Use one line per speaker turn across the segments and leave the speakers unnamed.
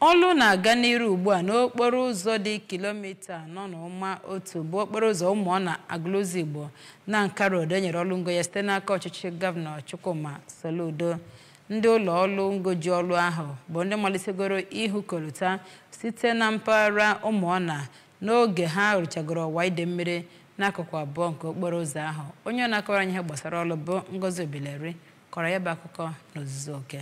Ọlụ na-aga n'iru ugbu a n'okporo ụzọ dị kilomita 4.1 bụ okporo ụzọ Ụmụọna Agụlụzigbo na Nka Road. Enyere ọlụ ngo ya site n'aka ọchịchị Gọvanọ Chukwuma Soludo. Ndị ụlọ ọlụ ngoji ọlụ ahụ bụ ndị malitegoro ihu kolota site na mpaghara Ụmụọna n'oge ha rụchagoro ọwa ide mmiri n'akụkụ abụọ nke okporo ụzọ ahụ. Onye na-akọrọ anyị ihe gbasara ọlụ bụ Ngozi Obileri kọrọ ya bụ akụkọ n'ozuzu oke.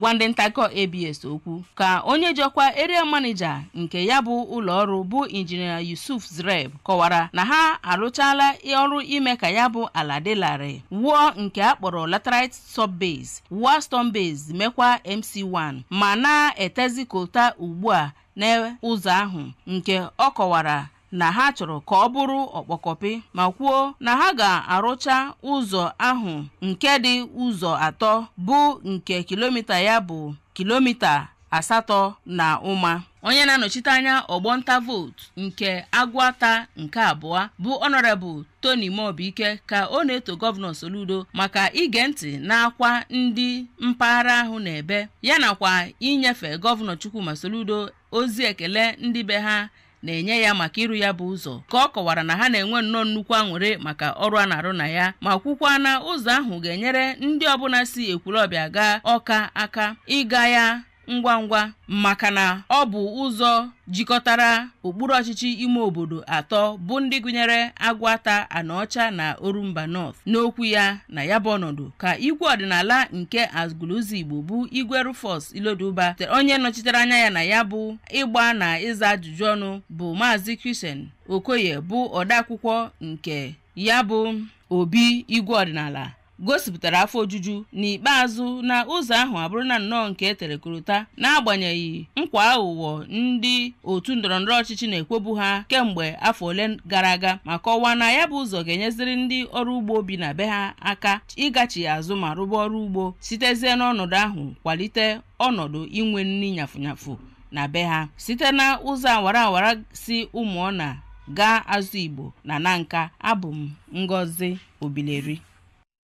Gwa ndị ntakọ ABS okwu ka onye jiọkwa area manager nke ya bụ ụlọọrụ bụ Injinia Yusuf Zreb kọwara na ha arụchala ọrụ ime ka ya bụ ala dị larịị, wuo nke a kpọrọ laterite subbase, wuo stone base, mekwa MC1 ma na-etezi kolta ugbu a n'ụzọ ahụ, nke ọ kọwara na ha chọrọ ka ọ bụrụ ọkpọkọpị, ma kwuo na ha ga-arụcha ụzọ ahụ nke dị ụzọ atọ bụ nke kilomita ya bụ kilomita 8.5. Onye na-anọchite anya ọgbọ nta vootu nke Agụata nke abụọ bụ Honorable Tony Mobike ka ọ na-eto Gọvanọ Soludo maka ige ntị n'akwa ndị mpaghara ahụ na-ebe, ya nakwa inyefe Gọvanọ Chukwuma Soludo ozi ekele ndị be ha na-enye ya maka ịrụ ya bụ ụzọ, ka ọ kọwara na ha na-enwe nnọọ nnukwu aṅụrị maka ọrụ a na-arụ na ya, ma kwukwa na ụzọ ahụ ga-enyere ndị ọbụla si Ekwulọbịa gaa Ọka aka ịga ya ngwa ngwa, maka na ọ bụ ụzọ jikọtara okpuru ọchịchị ime obodo atọ bụ ndị gụnyere Agụata, Anaọcha na Orumba North. N'okwu ya na ya bụ ọnọdụ ka igwe ọdịnala nke Agụlụzigbo bụ Igwe Rufus Iloduba, onye nọchitere anya ya na ya bụ ịgba na ịza ajụjụ ọnụ bụ Maazị Christian Okoye bụ odeakwụkwọ nke ya bụ obi igwe ọdịnala, gosipụtara afọ ojuju n'ikpeazụ na ụzọ ahụ abụrụ na nnọọ nke etere korota, n'agbanyeghị nkwa aghụghọ ndị otu ndọrọndọrọ ọchịchị na-ekwobu ha kemgbe afọ ole gara aga, ma kọwaa na ya bụ ụzọ ga-enyeziri ndị ọrụ ugbo bi na be ha aka ịgachi azụ ma rụba ọrụ ugbo, sitezie n'ọnọdụ ahụ kwalite ọnọdụ inwe nri nyafụnyafụ na be ha site na ụzọ awara awara si Ụmụọna gaa Azụ Igbo na Nanka. Abụ m Ngozi Obileri.